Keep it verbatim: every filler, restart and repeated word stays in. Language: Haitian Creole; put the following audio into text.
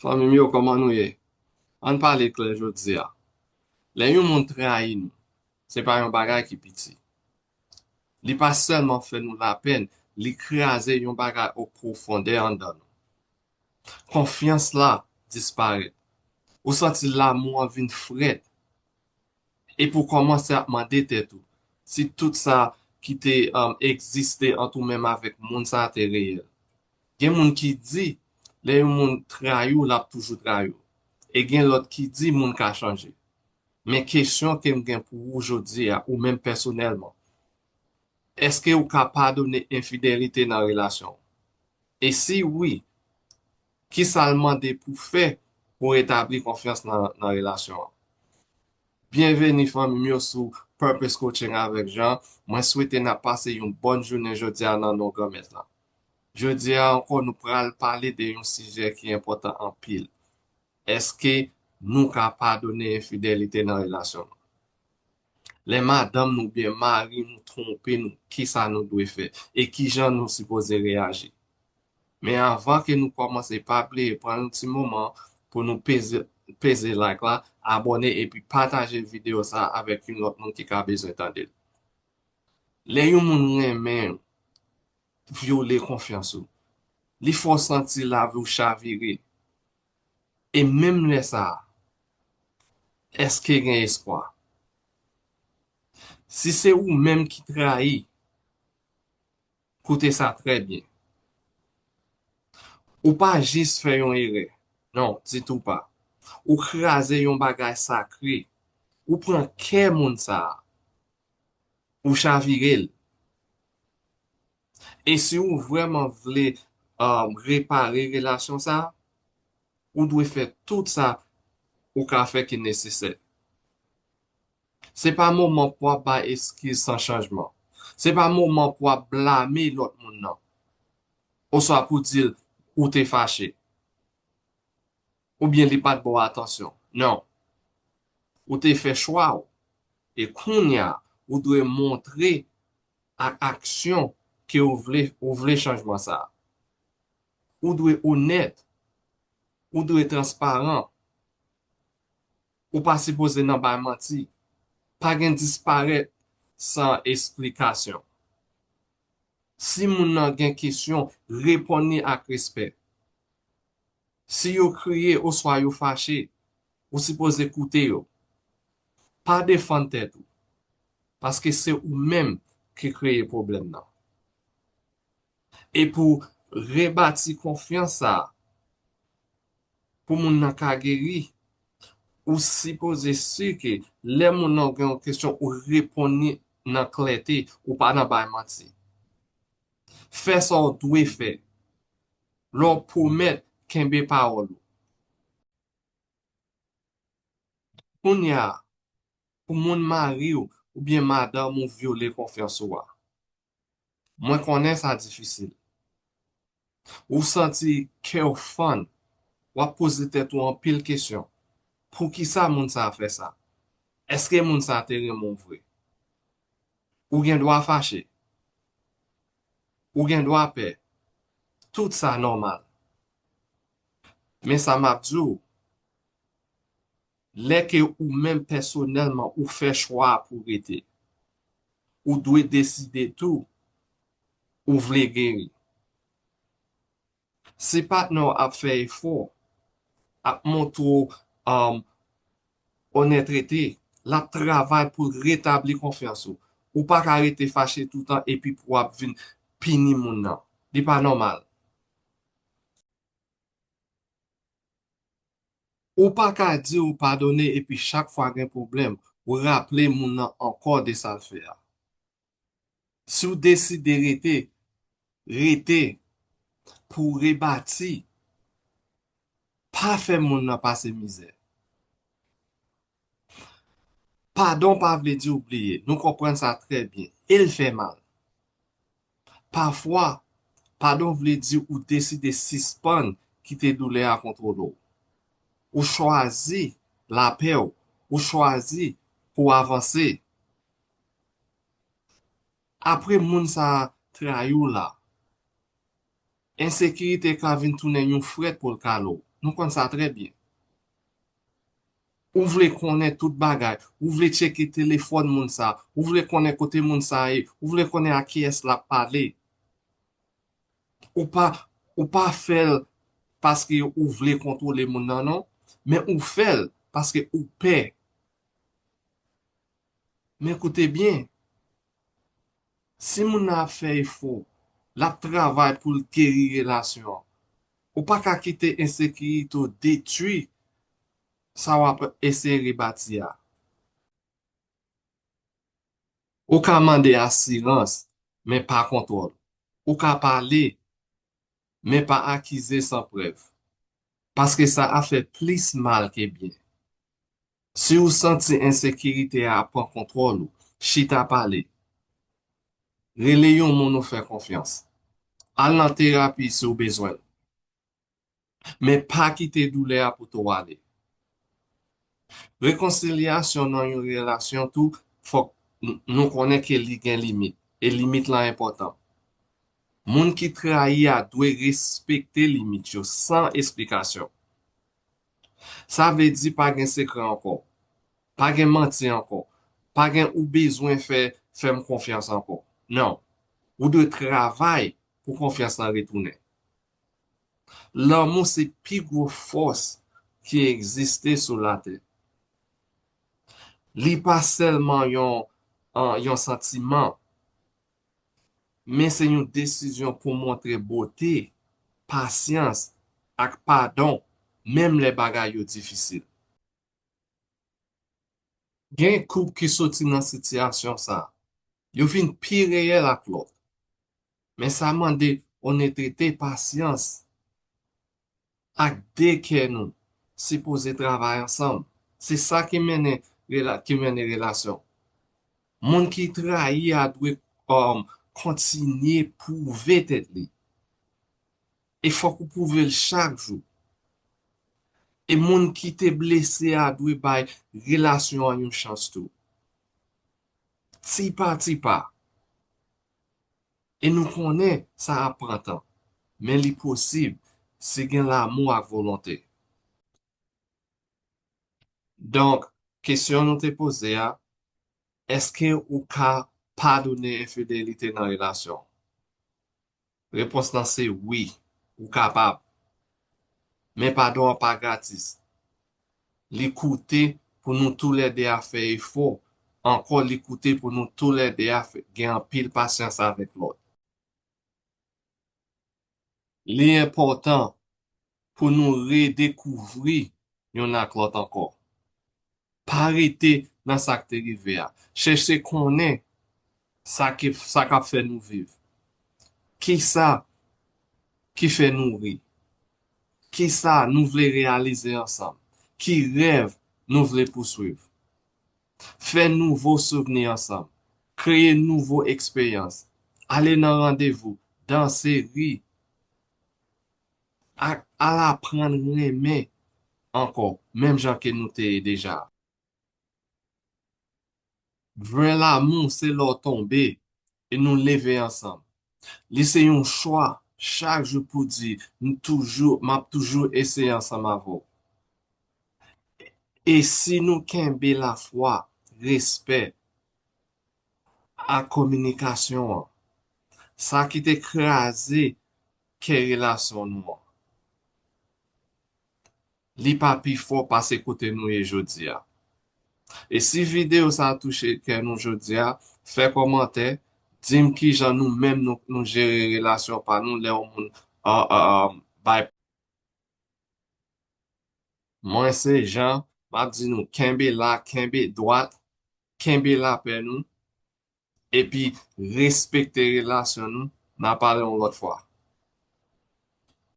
Fanmi m yo, kòman nou ye? Ann pale klè jodi a. Lè yon moun trayi nou, se pa yon bagay ki piti. Li pa sèlman fè nou lapèn, li kraze yon bagay o pwofondè anndan nou. Konfyans la disparèt. Ou santi lanmou an vin frèt. Epi w kòmanse ap mande tèt ou si tout sa ki te um, egziste ant ou menm avèk moun sa a te reyèl. Gen moun ki di, lè yon moun trayi w, l ap toujou trayi w. E gen lòt ki di moun ka chanje. Men kesyon ke m gen pou ou jodi a, ou menm pèsonèlman, èske ou ka padone enfidelite nan relasyon w? E si wi, ki sa l mande pou fè pou retabli konfyans nan, nan relasyon an? Byenveni fanmi m yo sou Purpose Coaching avèk Jean. Mwen swete n ap pase yon bòn jounen jodi a nan non Granmèt la. Jodi a ankò, nou pral pale de yon sijè ki enpòtan anpil. Èske nou ka padone enfidelite nan relasyon nou? Lè madanm nou byen mari nou twonpe nou, kisa nou dwe fè? E kijan nou sipoze reyaji? Men anvan ke nou kòmanse, pa bliye pran yon ti moman pou nou peze, peze like la, abòne epi pataje videyo sa avèk yon lòt moun ki ka bezwen tande l. Lè yon moun renmen w, vyole konfyans ou, li fè w santi lavi w chavire. E menm lè sa a, èske gen espwa? Si se ou menm ki trayi, koute sa trè byen. Ou pa jis fè yon erè. Non, ditou pa. Ou kraze yon bagay sakre. Ou pran kè moun sa a. Ou chavire l. E si ou vrèman vle um, repare relasyon sa a, ou dwe fè tout sa ou ka fè ki nesesè. Se pa moman pou w ap bay eskiz san chanjman. Se pa moman pou w ap blame lòt moun nan. Oswa pou di l ou te fache. Oubyen li pa t ba w atansyon. Non. Ou te fè chwa w. E kounye a, ou dwe montre ak aksyon ke ou vle, ou vle chanjman sa a. Ou dwe onèt. Ou dwe transparan. Ou pa sipoze nan bay manti. Pa gen disparèt san esplikasyon. Si moun nan gen kesyon, reponn li ak respè. Si yo kriye oswa yo fache, ou sipoze koute yo. Pa defann tèt ou, paske se ou menm ki kreye pwoblèm nan. E pou rebati konfyans sa a, pou moun nan ka geri, ou sipoze si ke lè moun nan gen yon kesyon, ou reponn li nan klète, ou pa nan bay manti. Fè sa w dwe fè. Lè w pwomèt, kenbe pawòl ou. Kounye a, pou moun mari w oubyen madanm ou vyole konfyans ou a, mwen konnen sa difisil. Ou santi kè w fann, w ap poze tèt ou anpil kesyon. Poukisa moun sa a fè sa? Èske moun sa a te renmen w vre? Ou gen dwa fache. Ou gen dwa pè. Tout sa nòmal. Men sa m ap di w, lè ke ou menm pèsonèlman ou fè chwa pou rete, ou dwe deside tou ou vle geri. Si patnè w ap fè efò, ap montre w um, onètrete, l ap travay pou l retabli konfyans ou. Ou pa ka rete fache toutan epi pou w ap vin pini moun nan. Li pa nòmal. Ou pa ka di ou padone epi chak fwa gen pwoblèm, ou raple moun nan ankò de sa l fè a. Si w deside rete, rete pou w rebati. Pa fè moun nan pase mizè. Padon pa vle di w bliye. Nou konprann sa trè byen. E l fè mal. Pafwa, padon vle di ou deside sispann kite doulè a kontwole w. Ou chwazi lapè w. Ou chwazi pou w avanse. Apre moun sa a trayi w la, ensekirite ka vin tounen yon frèt pou l kale w. Nou konn sa trè byen. Ou vle konnen tout bagay. Ou vle tcheke telefòn moun sa. Ou vle konnen kote moun sa ye. Ou vle konnen a kiyès l ap pale. Ou pa, ou pa fè l paske ou vle kontwole moun nan, non. Men ou fè l paske ou pè. Men koute byen, si moun nan ap fè efò, l ap travay pou l geri relasyon an, ou pa ka kite ensekirite w detwi sa w ap eseye rebati a. Ou ka mande asirans, men pa kontwòl. Ou ka pale, men pa akize san prèv, paske sa ap fè plis mal ke byen. Si w santi ensekirite a ap pran kontwòl ou, chita pale. Rele yon moun ou fè konfyans. Al nan terapi si w bezwen l. Men pa kite doulè a pote w ale. Rekonsilyasyon nan yon relasyon tou, fòk n- nou konnen ke li gen limit, e limit lan enpòtan. Moun ki trayi a dwe respekte limit yo san esplikasyon. Sa vle di pa gen sekrè ankò, pa gen manti ankò, pa gen ou bezwen fè fè m konfyans ankò. Non, ou dwe travay pou konfyans lan retounen. Lanmou se pi gwo fòs ki egziste sou latè. Li pa sèlman yon, an- yon santiman, men se yon desizyon pou montre bote, pasyans, ak padon, menm lè bagay yo difisil. Gen koup ki soti nan sitiyasyon sa a. Yo vin pi reyèl ak lòt. Men sa mande onètete, pasyans, ak de kè nou sipoze travay ansanm. Se sa ki mennen rela- ki mennen relasyon. Moun ki trayi a dwe um, kontinye pwouve tèt li. E fòk ou pwouve l chak jou. E moun ki te blese a dwe bay relasyon an yon chans tou. Ti pa ti pa. E nou konnen sa ap pran tan. Men li posib si gen lanmou ak volonte. Donk, kesyon nou te poze a, èske ou ka padone enfidelite nan relasyon? Repons lan se wi, ou kapab. Men padon an pa gratis. Li koute pou nou toulède a fè efò. Ankò, li koute pou nou toulède a fè- gen anpil pasyans avèk lòt. Li enpòtan pou nou redekouvri youn ak lòt ankò. Pa rete nan sa k te rive a. Chèche konnen sa ki, sa k ap fè nou viv. Kisa ki fè nou ri? Kisa nou vle reyalize ansanm? Ki rèv nou vle pouswiv? Fè nouvo souvni ansanm. Kreye nouvo eksperyans. Ale nan randevou, danse, ri. Ak al aprann renmen ankò, menm jan ke nou te ye deja. Vrè lanmou se lè w tonbe e nou leve ansanm. Li se yon chwa chak jou pou di, m toujou, m ap toujou eseye ansanm avè w. E si nou kenbe lafwa, respè, ak kominikasyon an, sa ki te kraze kè relasyon nou an, li pa pi fò pase kote nou ye jodi a. E si videyo sa a touche kè nou jodi a, fè kòmantè, di m kijan nou menm nou, nou jere relasyon pa nou lè yon moun uh, uh, bay. Mwen se Jean, m ap di nou kenbe la, kenbe dwat, kenbe lapè nou, epi respekte relasyon nou. N a pale yon lòt fwa.